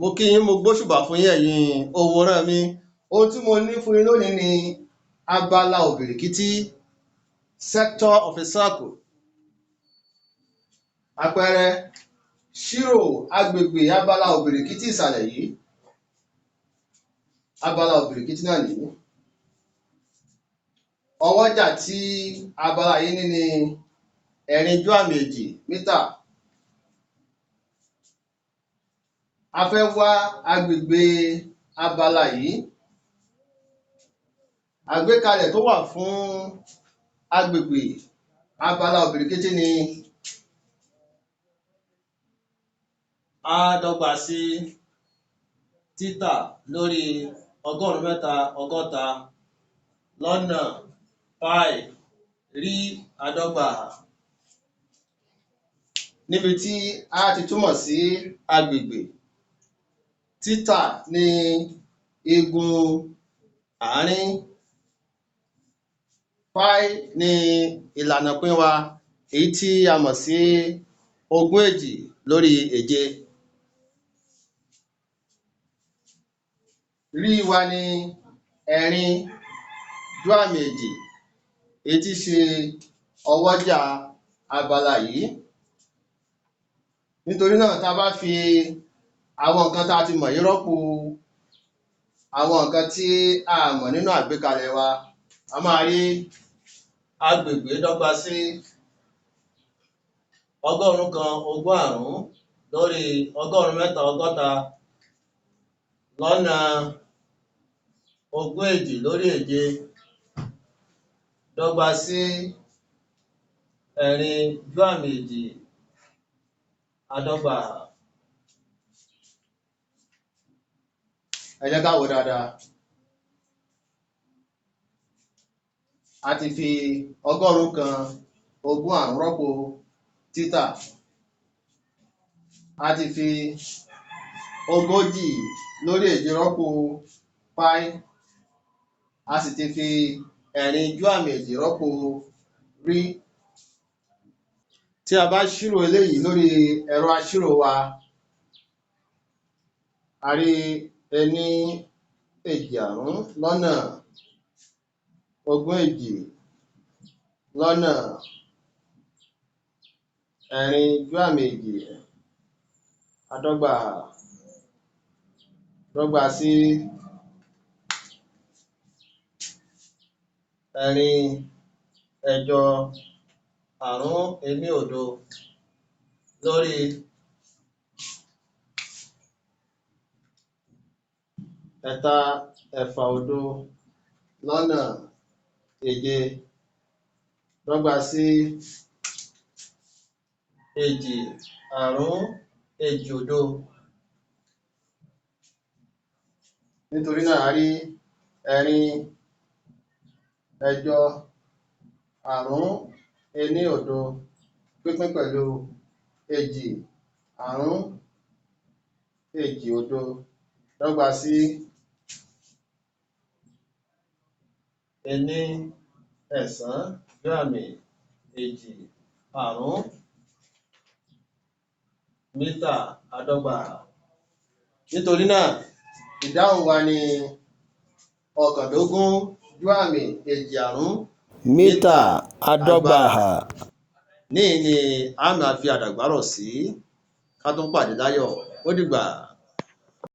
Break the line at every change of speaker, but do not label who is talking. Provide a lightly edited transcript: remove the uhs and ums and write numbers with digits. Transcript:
Mo kí yín, mo gbóṣùbà fún yín, ẹ̀yin òǹwòran mi. Ohun tí mo ní fún yín lónìí ni abala òbìrìkítí, sector of a circle. Àpẹẹrẹ, ṣírò agbègbè abala òbìrìkítí ìsàlẹ̀ yìí. Abala òbìrìkítí náà nìyí. Ọwọ́jà tí abala yìí ní ni 4.2 mítà. A fẹ́ wá agbègbè abala yìí. Àgbékalẹ̀ tó wà fún agbègbè abala òbìrìkítí ni
á dọ́gba sí títà lórí 360 lọ́nà páì rí adọ́gba hà,
níbi tí á ti túmọ̀ sí agbègbè. Títà ni igun àárín, páí ni ìlànà ìpín wa, èyí tí a mọ̀ sí ogún èjì lórí èje. Rí wa ni 4.2, èyí tí ṣe ọwọ́jà abala yìí. Nítorí náà, tá bá fi àwọn nǹkan tá ti mọ̀ yìí rọ́pò àwọn nǹkan tí a à mọ̀ nínú àgbékalẹ̀ wa, a máa rí
agbègbè dọ́gba sí 125 lórí 360 lọ́nà ogún èjì lórí èje dọ́gba sí 4.2 adọ́gba hà.
Ẹ jẹ́ ká wò ó dáadáa. A ti fi 125 rọ́pò títà. A ti fi ogójì lórí èje rọ́pò páí. A sì ti fi 4.2 rọ́pò rí. Tí a bá ṣírò eléyìí lórí ẹ̀rọ aṣírò wa, a rí ení èjì àrún lọ́nà ogún èjì lọ́nà 4.2 adọ́gba hà dọ́gba sí ẹ̀rin ẹ̀jọ àrún ení òdo lórí ẹ̀ta ẹ̀fà òdo lọ́nà èje dọ́gba sí èjì àrún èjì òdo. Nítorí náà, a rí ẹ̀rin ẹ̀jọ àrún ení òdo pínpín pẹ̀lú èjì àrún èjì òdo dọ́gba sí ení ẹ̀sán gíráàmì èjì àrún mítà adọ́gba hà. Nítorí náà, ìdáhùn wa ni ọ̀kàndógún gíráàmì èjì àrún
mítà adọ́gba hà.
Níhìn-ín ni a máa fi àdàgbá rọ̀ sí, ká tó pàdé láyọ̀, ó dìgbà.